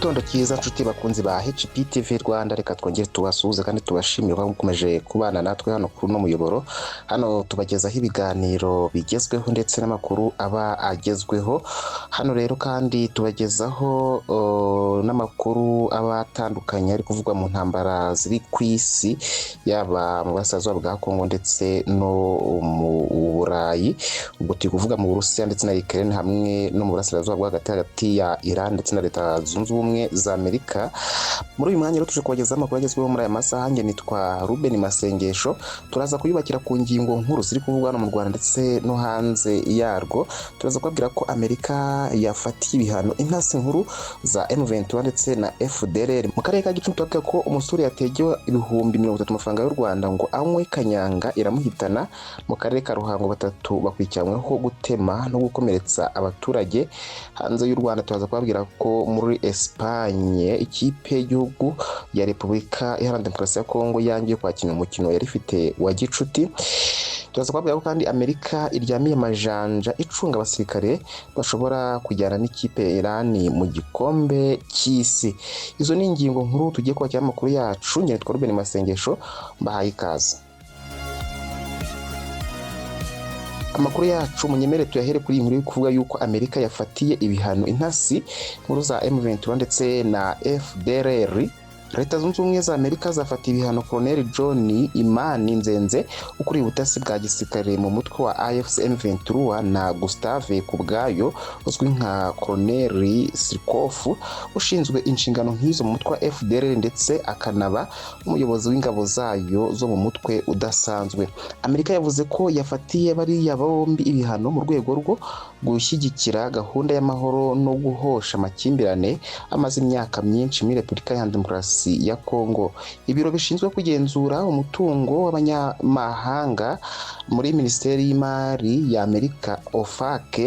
Igitondo cyiza nshuti bakunzi ba HPTV Rwanda, reka twongere tubasuhuze kandi tubashimire ko mukomeje kubana natwe hano kuri uno muyoboro. Hano tubagezaho ibiganiro bigezweho ndetse n'amakuru aba agezweho. Hano rero kandi tubagezaho n'amakuru aba atandukanye ari kuvugwa mu ntambara ziri ku isi, yaba mu burasirazuba bwa Kongo ndetse no mu Burayi. Ubwo turi kuvuga mu Burusiya ndetse na Ukraine, hamwe no mu burasirazuba bwo hagati, hagati ya Iran ndetse na Leta Zunze Ubumwe za Amerika. Muri uyu mwanya rero tuje kubagezaho amakuru agezweho muri aya masaha. Njye nitwa Ruben Masengesho. Turaza kuyubakira ku ngingo nkuru ziri kuvugwa hano mu Rwanda ndetse no hanze yarwo. Turaza kubabwira ko Amerika yafatiye ibihano intasi nkuru za M23 ndetse na FDLR. Mu karere ka Gicumbi tubabwira ko umusore yategewe 30,000 amafaranga y'u Rwanda ngo anywe kanyanga iramuhitana. Mu karere ka Ruhango batatu bakurikiranyweho gutema no gukomeretsa abaturage. Hanze y'u Rwanda turaza kubabwira ko muri Espagne ikipe y'igihugu ya Repubulika Iharanira Demokarasi ya Kongo yangiye kwakira umukino yari ifite wa gicuti. Turaza kubabwira ko kandi Amerika iryamiye amajanja icunga abasirikare bashobora kujyana n'ikipe ya Iran mu gikombe cy'isi. Izo ni ingingo nkuru tugiye kubakira amakuru yacu. Njye nitwa Ruben Masengesho, mbahaye ikaze. Amakuru yacu munyemere tuyahere kuri iyi nkuru iri kuvuga yuko Amerika yafatiye ibihano intasi nkuru za M23 ndetse na FDLR. Leta Zunze Ubumwe za Amerika zafatiye ibihano Colonel John Imani Nzenze, ukuriye ubutasi bwa gisirikare mu mutwe wa AFC M23, na Gustave Kubwayo uzwi nka Colonel Sirkoff, ushinzwe inshingano nk'izo mu mutwe wa FDLR ndetse akanaba umuyobozi w'ingabo zayo zo mu mutwe udasanzwe. Amerika yavuze ko yafatiye bariya bombi ibihano mu rwego rwo gushyigikira gahunda y'amahoro no guhosha amakimbirane amaze imyaka myinshi muri Repubulika ya Demokarasi ya Kongo. Ibiro bishinzwe kugenzura umutungo w'abanyamahanga muri Minisiteri y'Imari ya Amerika, OFAC,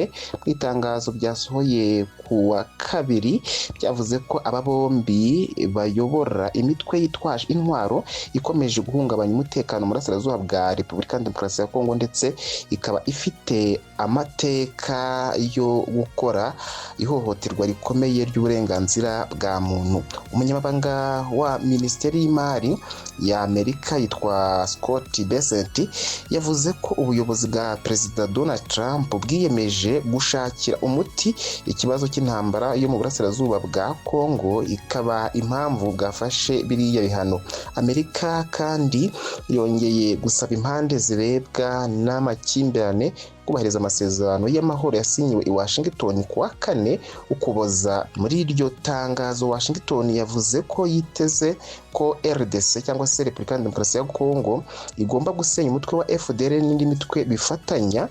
mu itangazo byasohoye ku wa kabiri byavuze ko aba bombi bayobora imitwe yitwaje intwaro ikomeje guhungabanya umutekano mu burasirazuba bwa Repubulika ya Demokarasi ya Kongo, ndetse ikaba ifite amateka yo gukora ihohoterwa rikomeye ry'uburenganzira bwa muntu. Umunyamabanga wa Minisiteri y'Imari ya Amerika yitwa Scott Bessent yavuze ko ubuyobozi bwa Perezida Donald Trump bwiyemeje gushakira umuti ikibazo cy'intambara yo mu burasirazuba bwa Kongo, ikaba impamvu bwafashe biriya bihano. Amerika kandi yongeye gusaba impande zirebwa n'amakimbirane kubahiriza amasezerano y'amahoro yasinyiwe i Washington ku wa 4 Ukuboza. Muri iryo tangazo Washington yavuze ko yiteze ko RDC, cyangwa se Repubulika ya Demokarasi ya Kongo, igomba gusenya umutwe wa FDLR n'indi mitwe bifatanya,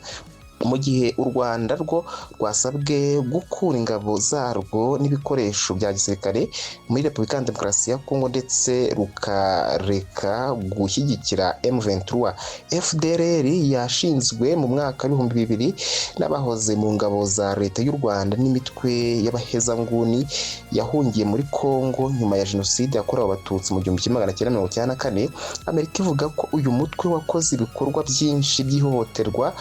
mu gihe u Rwanda rwo rwasabwe gukura ingabo zarwo n'ibikoresho bya gisirikare muri Repubulika ya Demokarasi ya Kongo ndetse rukareka gushyigikira M23. FDLR yashinzwe mu mwaka w'2000 n'abahoze mu ngabo za Leta y'u Rwanda n'imitwe y'abahezanguni yahungiye muri Kongo nyuma ya Jenoside yakorewe Abatutsi mu 1994. Amerika ivuga ko uyu mutwe wakoze ibikorwa byinshi by'ihohoterwa,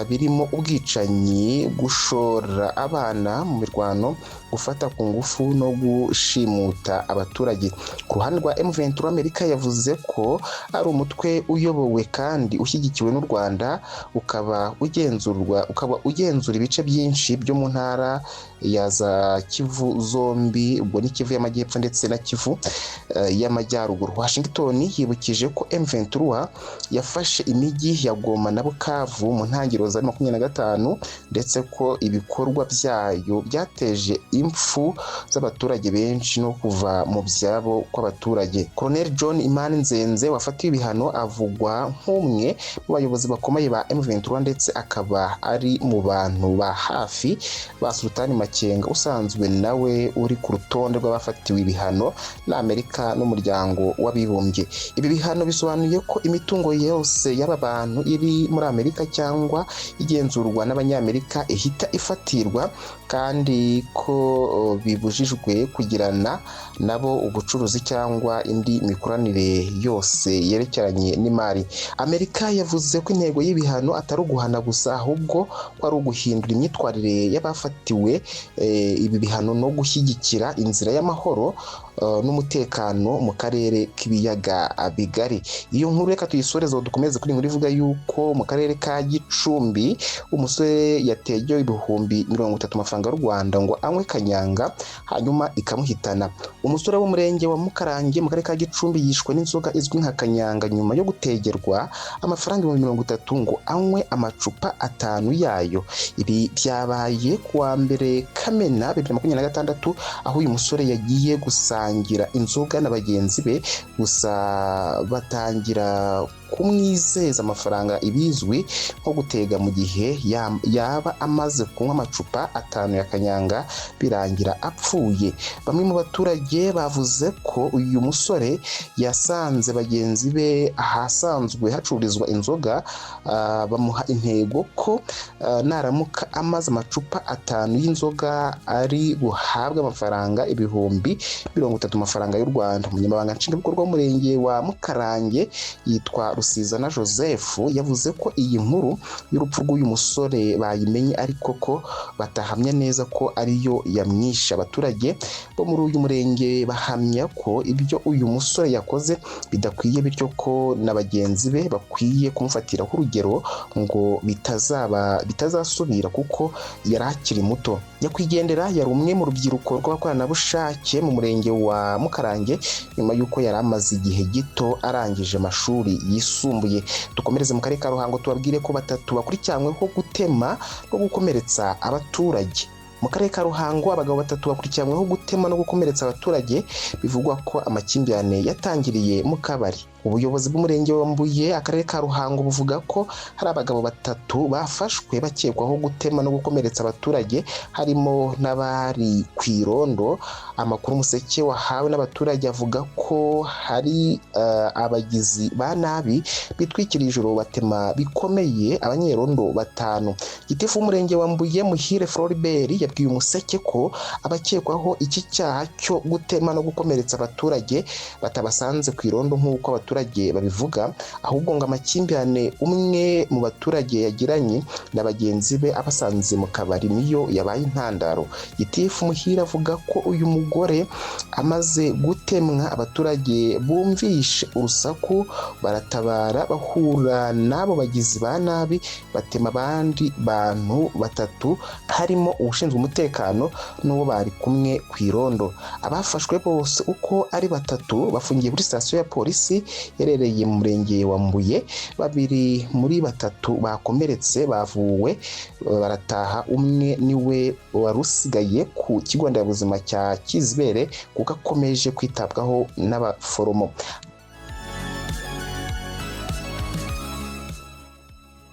birimo ubwicanyi, gushora abana mu mirwano, gufata ku ngufu no gushimuta abaturage. Ku ruhande rwa M23, Amerika yavuze ko ari umutwe uyobowe kandi ushyigikiwe n'u Rwanda, ukaba ugenzura ibice byinshi byo mu ntara ya za Kivu zombi, ubwo ni Kivu y'Amajyepfo ndetse na Kivu y'Amajyaruguru. Washington yibukije ko M23 yafashe imijyi ya Goma na Bukavu mu ntangiriro za 25, ndetse ko ibikorwa byayo byateje impfu z'abaturage benshi no kuva mu byabo kw'abaturage. Colonel John Imani Nzenze wafatiwe ibihano avugwa nk'umwe mu bayobozi bakomeye ba M23, ndetse akaba ari mu bantu ba hafi ba Sultani Makenga, usanzwe nawe uri ku rutonde rw'abafatiwe ibihano na Amerika n'Umuryango w'Abibumbye. Ibi bihano bisobanuye ko imitungo yose y'aba bantu iri muri Amerika cyangwa igenzurwa n'Abanyamerika ihita ifatirwa, kandi ko bibujijwe kugirana nabo ubucuruzi cyangwa indi mikoranire yose yerekeranye n'imari. Amerika yavuze ko intego y'ibihano atari uguhana gusa, ahubwo ko ari uguhindura imyitwarire y'abafatiwe ibi bihano no gushyigikira inzira y'amahoro n'umutekano mu karere k'ibiyaga bigari. Iyo nkuru reka tuyisoreze, dukomeze kuri inkuru ivuga yuko mu karere ka Gicumbi umusore yategewe 30,000 amafaranga y'u Rwanda ngo anywe kanyanga hanyuma ikamuhitana. Umusore w'umurenge wa Mukarange mu karere ka Gicumbi yishwe n'inzoga izwi nka kanyanga nyuma yo gutegerwa amafaranga 30,000 ngo anywe amacupa 5 yayo. Ibi byabaye kuwa 1 Kamena 2026, aho uyu musore yagiye gusangira inzoga na bagenzi be, gusa batangira kumwizeza amafaranga ibizwi nko gutega mu gihe yaba amaze kunywa amacupa 5 ya kanyanga, birangira apfuye. Bamwe mu baturage bavuze ko uyu musore yasanze bagenzi be ahasanzwe hacururizwa inzoga, bamuha intego ko naramuka amaze amacupa 5 y'inzoga ari buhabwe amafaranga 30,000 amafaranga y'u Rwanda. Umunyamabanga nshingwabikorwa w'umurenge wa Mukarange yitwa Rusizana Joseph yavuze ko iyi nkuru y'urupfu rw'uyu musore bayimenye, ariko ko batahamya neza ko ariyo yamwishe. Abaturage bo muri uyu murenge bahamya ko ibyo uyu musore yakoze bidakwiye, bityo ko na bagenzi be bakwiye kumufatiraho urugero ngo bitazasubira kuko yari akiri muto. Nyakwigendera yari umwe mu rubyiruko rw'abakoranabushake mu murenge wa Mukarange nyuma y'uko yari amaze igihe gito arangije amashuri yisumbuye. Dukomereze mu karere ka Ruhango tubabwire ko 3 bakurikiranyweho gutema no gukomeretsa abaturage. Mu karere ka Ruhango abagabo 3 bakurikiranyweho gutema no gukomeretsa abaturage, bivugwa ko amakimbirane yatangiriye mu kabari. Ubuyobozi bw'umurenge wa Mbuye akarere ka Ruhango buvuga ko hari abagabo 3 bafashwe bakekwaho gutema no gukomeretsa abaturage, harimo n'abari ku irondo. Amakuru Umuseke wahawe n'abaturage avuga ko hari abagizi ba nabi bitwikiriye ijoro batema bikomeye abanyerondo 5. Gitifu w'umurenge wa Mbuye Muhire Floribert yabwiye Umuseke ko abakekwaho iki cyaha cyo gutema no gukomeretsa abaturage batabasanze ku irondo nk'uko abaturage babivuga, ahubwo ngo amakimbirane umwe mu baturage yagiranye na bagenzi be abasanze mu kabari niyo yabaye intandaro. Gitifu Muhire avuga ko uyu mugore amaze gutemwa abaturage bumvishe urusaku baratabara, bahura n'abo bagizi ba nabi batema abandi bantu 3 harimo ushinzwe umutekano n'uwo bari kumwe ku irondo. Abafashwe bose uko ari 3 bafungiye kuri sitasiyo ya polisi iherereye mu murenge wa Mbuye. 2 muri 3 bakomeretse bavuwe barataha, umwe niwe wari usigaye ku kigo nderabuzima cya Kizibere kuko akomeje kwitabwaho n'abaforomo.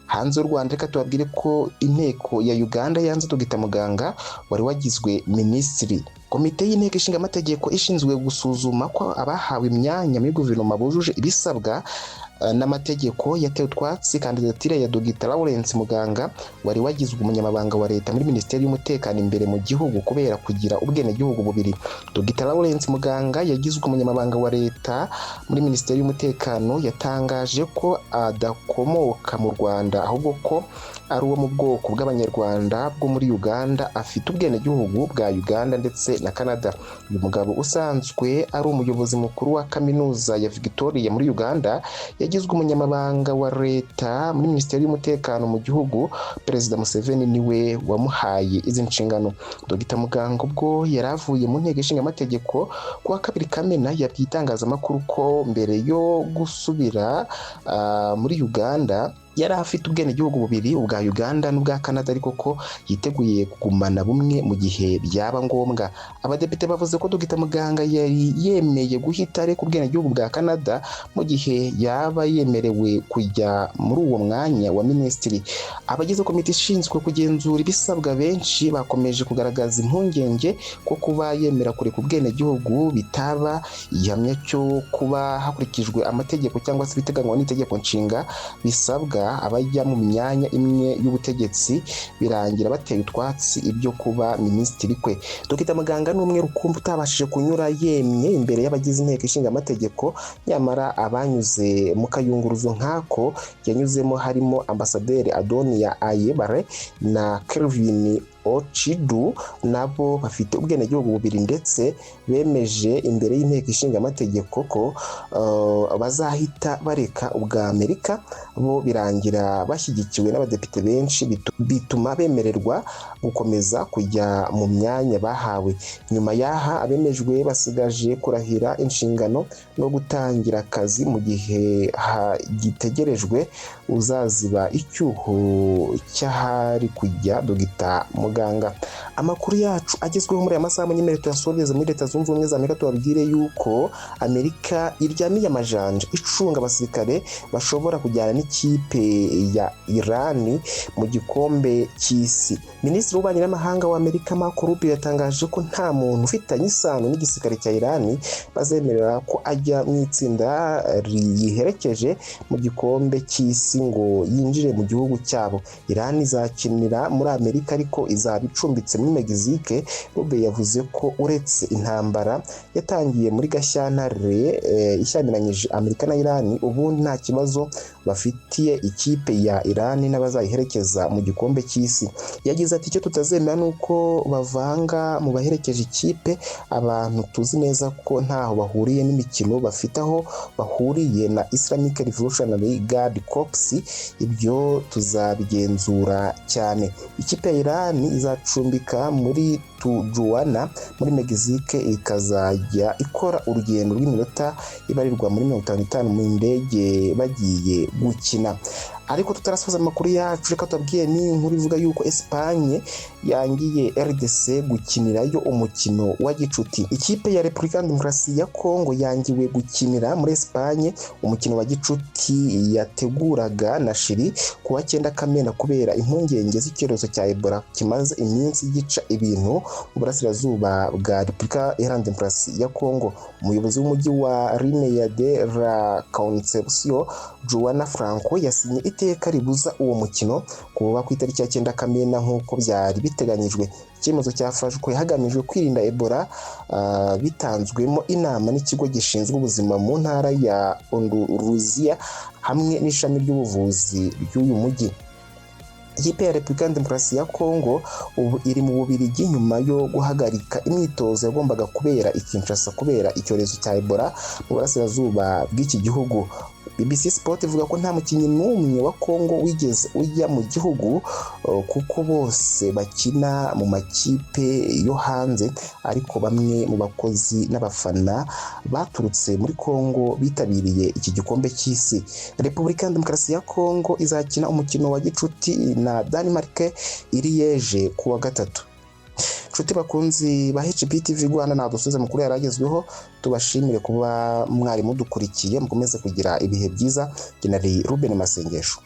Hanze y'u Rwanda reka tubabwire ko inteko ya Uganda yanze Dr Muganga wari wagizwe minisitiri. Komite y'inteko ishinga amategeko ishinzwe gusuzuma ko abahawe imyanya muri guverinoma bujuje ibisabwa n'amategeko yatewe utwatsi kandidatire ya Dr Lawrence Muganga wari wagizwe umunyamabanga wa leta muri Minisiteri y'Umutekano imbere mu gihugu kubera kugira ubwenegihugu bubiri. Dr Lawrence Muganga yagizwe umunyamabanga wa leta muri Minisiteri y'Umutekano, yatangaje ko adakomoka mu Rwanda ahubwo ko ari uwo mu bwoko bw'Abanyarwanda bwo muri Uganda, afite ubwenegihugu bwa Uganda ndetse na Canada. Uyu mugabo usanzwe ari umuyobozi mukuru wa kaminuza ya Victoria muri Uganda yagizwe umunyamabanga wa leta muri Minisiteri y'Umutekano mu gihugu. Perezida Museveni niwe wamuhaye izi nshingano. Dr Muganga ubwo yari avuye mu nteko ishinga amategeko kuwa 2 Kamena yabwiye itangazamakuru ko mbere yo gusubira muri Uganda yari afite ubwenegihugu bubiri, ubwa Uganda n'ubwa Canada, ariko ko yiteguye kugumana bumwe mu gihe byaba ngombwa. Abadepite bavuze ko Dr Muganga yari yemeye guhita areka ubwenegihugu bwa Canada mu gihe yaba yemerewe kujya muri uwo mwanya wa minisitiri. Abagize komite ishinzwe kugenzura ibisabwa benshi bakomeje kugaragaza impungenge ko kuba yemera kureka ubwenegihugu bitaba igihamya cyo kuba hakurikijwe amategeko cyangwa se ibiteganywa n'itegeko nshinga bisabwa kuvanga abajya mu myanya imwe y'ubutegetsi, birangira bateye utwatsi ibyo kuba minisitiri kwe. Dr Muganga ni umwe rukumbi utabashije kunyura yemye imbere y'abagize inteko ishinga amategeko, nyamara abanyuze mu kayunguruzo nk'ako yanyuzemo harimo Ambasaderi Adonia Ayebare na Kelvin Ochidu, nabo bafite ubwenegihugu bubiri ndetse bemeje imbere y'inteko ishinga amategeko ko bazahita bareka ubwa Amerika, bo birangira bashyigikiwe n'abadepite benshi, bituma bemererwa gukomeza kujya mu myanya bahawe. Nyuma y'aha, abemejwe basigaje kurahira inshingano no gutangira akazi, mu gihe hagitegerejwe uzaziba icyuho cy'ahari kujya Dogita Muganga. Amakuru yacu agezweho muri aya masaha, munyemerere tuyasoreze muri Leta Zunze Ubumwe za Amerika, tubabwire yuko Amerika iryamiye amajanja icunga abasirikare bashobora kujyana n'ikipe ya Irani mu gikombe cy'isi. Minisitiri w'Ububanyi n'Amahanga wa Amerika Marco Rubio yatangaje ko nta muntu ufitanye isano n'igisirikare cya Irani bazemerera ko ajya mu itsinda riyiherekeje mu gikombe cy'isi ngo yinjire mu gihugu cyabo. Irani izakinira muri Amerika, ariko izaba icumbitse muri Mexique. Rubio yavuze ko uretse intambara yatangiye muri Gashyantare ishyamiranyije Amerika na Irani, ubundi nta kibazo bafitiye ikipe ya Irani n'abazayiherekeza mu gikombe cy'isi. Yagize ati: "Icyo tutazemera ni uko bavanga mu baherekeje ikipe abantu tuzi neza ko ntaho bahuriye n'imikino, bafite aho bahuriye na Islamic Revolutionary Guard Corps. Ibyo tuzabigenzura cyane." Ikipe ya Irani izacumbika muri Tijuana muri Mexique, ikazajya ikora urugendo rw'iminota ibarirwa muri 55 mu ndege bagiye gukina. Ariko tutarasoza amakuru yacu, reka tubabwiye ni inkuru ivuga yuko Espagne yangiye RDC gukinirayo umukino wa gicuti. Ikipe ya Repubulika ya Demokarasi ya Kongo yangiwe gukinira muri Espagne umukino wa gicuti yateguraga na Chili ku wa 9 Kamena, kubera impungenge z'icyorezo cya Ebola kimaze iminsi gica ibintu mu burasirazuba bwa Repubulika Iharanira Demokarasi ya Kongo. Umuyobozi w'umujyi wa Linea de la Concepción, Juana Franco, yasinye iteka ribuza uwo mukino kuba ku itariki ya 9 Kamena nk'uko byari biteganyijwe. Icyemezo cyafashwe hagamijwe kwirinda Ebola, bitanzwemo inama n'ikigo gishinzwe ubuzima mu ntara ya Andalusia hamwe n'ishami ry'ubuvuzi ry'uyu mujyi. Ikipe ya Repubulika ya Demokarasi ya Kongo ubu iri mu Bubiligi nyuma yo guhagarika imyitozo yagombaga kubera i Kinshasa kubera icyorezo cya Ebola mu burasirazuba bw'iki gihugu. BBC Sport ivuga ko nta mukinnyi n'umwe wa Kongo wigeze ujya mu gihugu, kuko bose bakina mu makipe yo hanze, ariko bamwe mu bakozi n'abafana baturutse muri Kongo bitabiriye iki gikombe cy'isi. Repubulika ya Demokarasi ya Kongo izakina umukino wa gicuti na Denmark iri Liège ku wa gatatu. Nshuti bakunzi ba HPTV Rwanda, ntabwo dusubiza amakuru yari agezweho. Tubashimire kuba mwari mudukurikiye, mukomeze kugira ibihe byiza. Genari Ruben Masengesho.